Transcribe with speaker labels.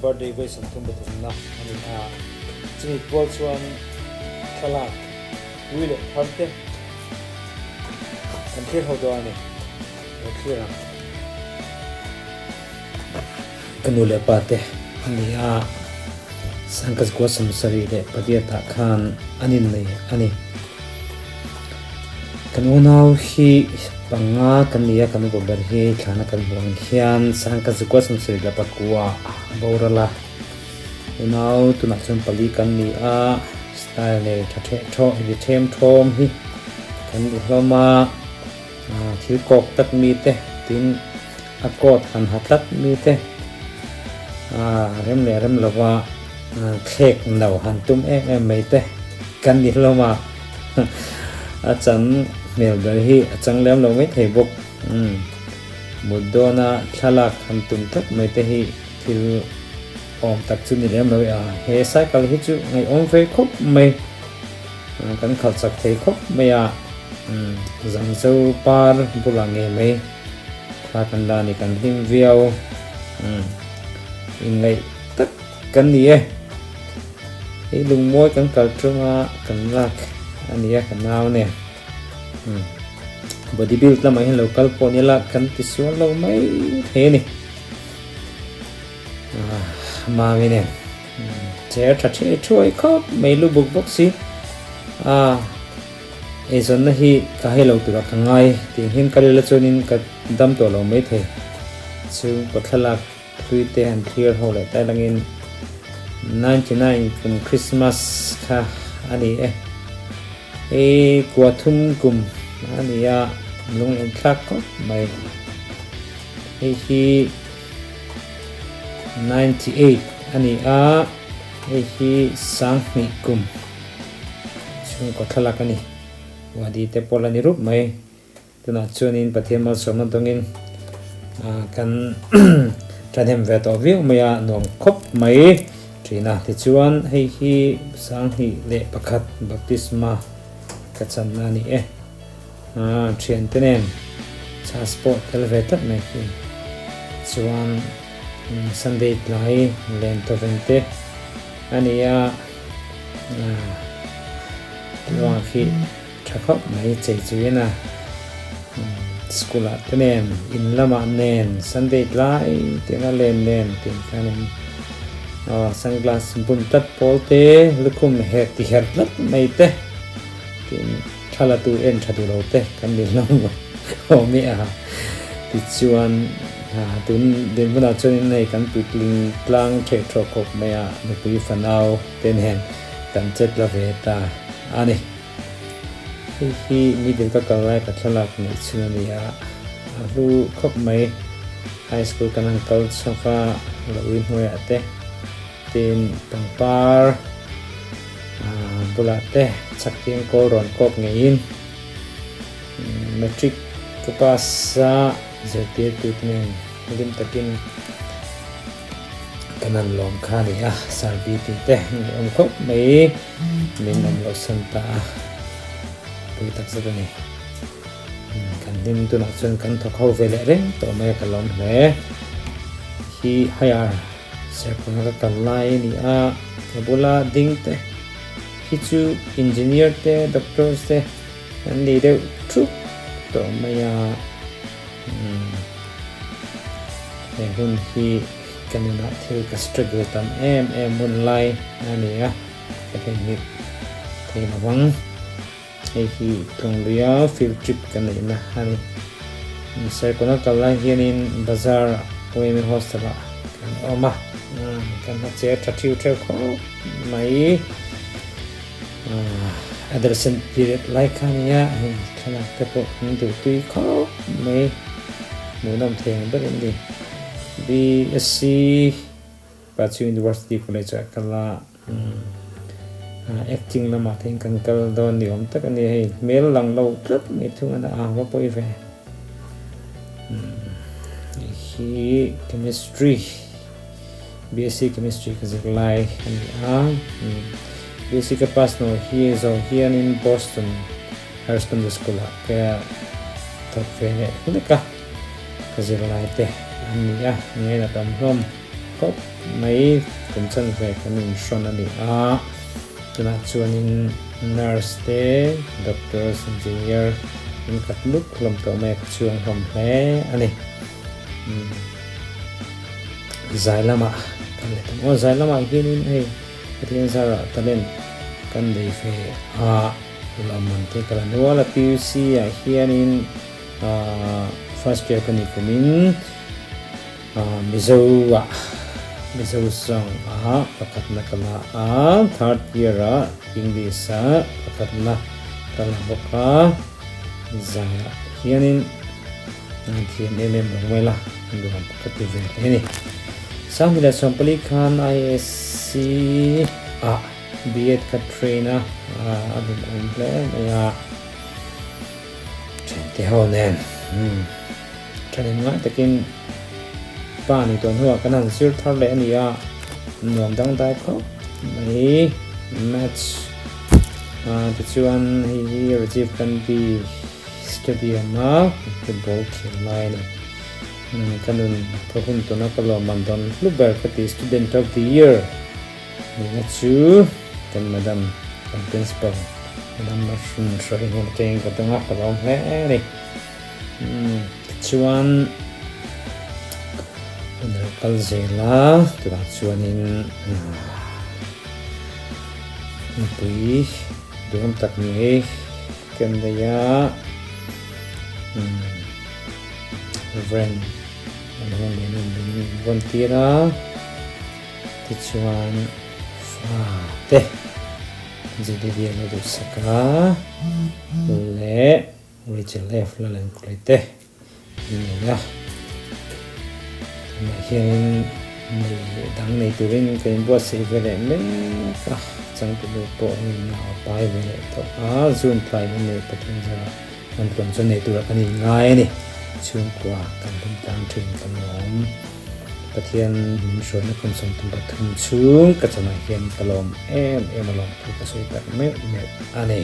Speaker 1: birthday vawi 33 na a ni a, chumi pual chuan thlalak pui leh thar te kan thlir ho dawn a ni. Lo thlir ang. Ka nu leh pa te a ni a, Sangkazkua 78 ah khan an innei a ni. Kan unau hi panga kan ni a, kan upa ber hi thlana kan hmuh ang hian 1979 a boral a. Unau tunah chuan pali kan ni a, style nei tha theh thawh heti them thawm hi kan ni hlawm a, thil kawk tak mi te tin a coat han ha tlat mi te rem leh rem lova thlek no han tum em em mai te kan ni hlawm a, a chan hmel ber hi a chang lem lo mai thei bawk. Mut dawna thlalak han tum tlat mai te hi thil awm tak chu ni lem lo e a, he cycle hi chu ngaihawm ve khawp mai, kan khalh chak thei khawp mai a, Zangzo par bulah ngei mai thla kan la ni kan hlim viau, inngaih tak kan ni e, hei lungmawi kan kal ṭunga kan lak a ni a ka nau nen. Body build lamah hian lo kal pawh ni la kan ti sual lo mai thei a ni. Mami nen chair tha the thuai khawp mai lu buk bawk si. Eizawnna hi ka hai lo tura ka ngai tih hian ka lela chuanin ka dam tawh lo mai thei. Chhungkaw thlalak hlui te han thlir ho leh tai langin 99 kum Christmas kha a ni e. Hei kua thum kum a ni a, lung en thlak khawp mai. Hei hi 98 a ni a, hei hi 2000 kum chhungkaw thlalak a ni. Wadi te pawh la ni rup mai. Tunah chuanin Pathian malsawmna dawngin kan thahnem ve tawh viau mai a, nuam khawp mai thin a. Tichuan hei hi 2001 baptisma ka channa a ni e. Thiante nen chhas pawh tel ve tlat mai khi. Chuan Sunday tlai len tawven te a ni a, ruang khi Tha khawp mai chei chuin a school ah te nen in lamah nen Sunday tlai tihna len nen tih khanin aw sunglass bun tlat pawl te lukhum her ti her tlat mai te tin tha la tu en tha duh lo te kan ni hlawm awm e a tichuan tun dinhmunah chuanin hei kan puitling tlang theh thawh khawp mai a nupui fanau te nen kan chet la ve ta a ni. Hei hi middle ka kal lai ka thlalak neih chhun a ni a, a hlu khawp mai. High school kan han kal chhuak a, lo ui hnuaiah te tin pangpar bulah te chak tiang kawl rawn kawp ngeiin matric ka pass a zirtirtu te nen hlim takin kan han lawm kha a ni a, Sarbi tih te ngaihawm khawp mai. Min awm loh san ta a, pui tak zet a ni. Kan hlim tunah chuan kan thawk ho ve leh reng tawh mai a, ka lawm hle. Hi higher serpawna ka kal lai a ni a, ka bula ding te hi chu engineer te doctors te an ni deuh thup tawh mai a. He hun hi ka nunah thil ka struggle tam em em hun lai a ni a. Ka theihnghilh thei lo vang. Hei hi Tlawngluia field trip ka neihna a ni. Serkawna kal lai hianin bazar YMA hostel ah kan awm a, kan ha che tha thiu theuh khawp mai. Adolescent period lai kha a nia, hei thlalak te pawh kan duh tui khawp mai. Hmuhnawm thei ang ber an ni. BSc. Pachu University College ah kal a, acting lamah te hian kan kal dawn ni awm tak a ni hei, hmel lang lo tlat mai thung a na ang va pawi ve. Hei hi chemistry, BSc chemistry ka zir lai a ni a, BSc ka pass hnuah hi zawh hianin Boston Higher Secondary School ah ka thawk ve leh hlek a, ka zir lai te an ni a, ngainat awm hlawm. khawp mai. Kum chanve kan inhrawn a ni a, tunah chuanin nurse te, doctors, engineer an kat luk hlawm tawh mai a, ka chhuang hlawm hle a ni. Zai lamah kan let ang aw, zai lamah hianin hei Pathian zarah talent kan nei ve a, lawmman te ka la nual a, PUC ah hianin first year ka ni kumin Mizo ah Mizo song ah pakhatna ka la a, third year ah English ah pakhatna ka la bawk a, zaiah hianin An thiam em em lo mai la, nuam ka ti ve hle a ni. 2014 khan ISC ah B.Ed ka train a, a dun awm hle mai a, thiante ho nen thanem ngai takin pa ni tawh hnuah kan han zir thar leh a ni a, nuam dangdai khawp mai Maths tichuan hei hi Rajiv Gandhi Stadium a football khel lai a ni. Ka nun ka hun tuna ka lawmman dawn hlu ber ka ti Student of the Year nihna chu kan madam kan principal madam Hrin Hruai hnen atangin ka dawng a ka lawm hle a ni. Tichuan hun a lo kal zel a tunah chuanin nupui duhawm tak ni. Kan nei a Reverend an hung lian in min vawn tir a tichuan fa te Jedidiah la duhsak a leh Rachel F Lalenkawli te an nei a tunah hianin nei dang nei turin ka inbuatsaih ve leh mek a changtunu pawh hei nau a pai ve leh tawh a June tlai hun leh pathum zarah kan tluang chuan nei turah kan inngai a ni chhungkua kan hlim tlang thin kan lawm Pathian min hruaina kum 33 chhung ka chanah hian ka lawm em em a lawm thu ka sawi tak meuh meuh a ni.